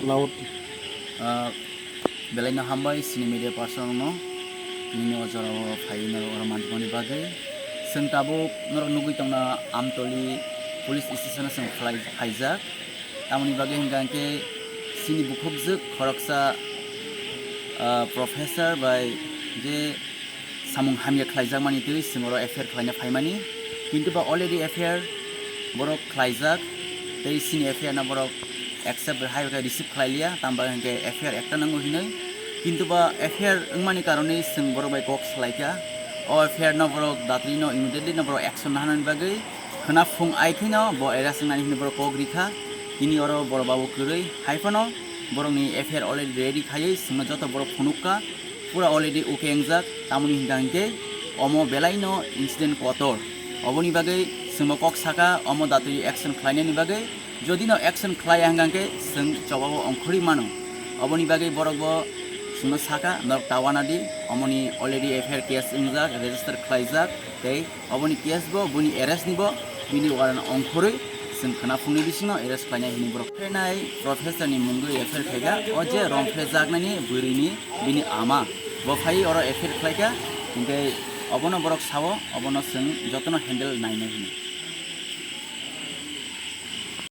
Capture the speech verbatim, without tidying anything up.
Loud. Ah, belai no hambai sini media person no, nini o jora o phai no oro manjmani bagwi. Chwng tabuk norok nugwi tongna Amtoli police station o chwng phlai-, phaijak. Tamoni bagwi hwnkha hwnkhe sini bukhukjwk khoroksa, ah, professor bai je samung hamya khlaijakmani twi chwng oro F I R khlaina phaimani. Kintu ba already F I R borok khlaijak, tei sini F I R no borok accept hai khe receive khlai liya, tamo bagwi hwnkhe F I R ekta nango hinwi. Kintu ba F I R wngmani karonwi chwng borok bai kok salaikha. O F I R no borok datri no immediately no borok action naharnani bagwi khwna phung ai kheno bo arrest wngnani hinwi borok kok rikha. Tini oro borok babu kwrwi hai phano borokni F I R already ready khaiwi chwngno joto borok phunukha. Pura already okay wngjak, tamoni hwnkha hwnkhe omo belai no incident kotor. Oboni bagwi chwngbo kok saka omo datwi action khlainani bagwi, jodi no action khlai ya hwnkha hwnkhe chwng chobao ongkhorwi mano. Oboni bagwi borok bo chwngno saka norok ta uanadi, omoni already F I R case wngjak, register khlaijak, tei oboni case bo boni arrest ni bo bini warrant ongkhorwi chwng khwna phungni bisingo arrest khlainai hwnwi borok. Phainai professor ni mungwi F I R khaikha, o je romphrejaknani bwrwini bini ama bo phai oro F I R khlaikha, hinkhe obono borok sao, obono chwng jotono handle nainai hwnwi.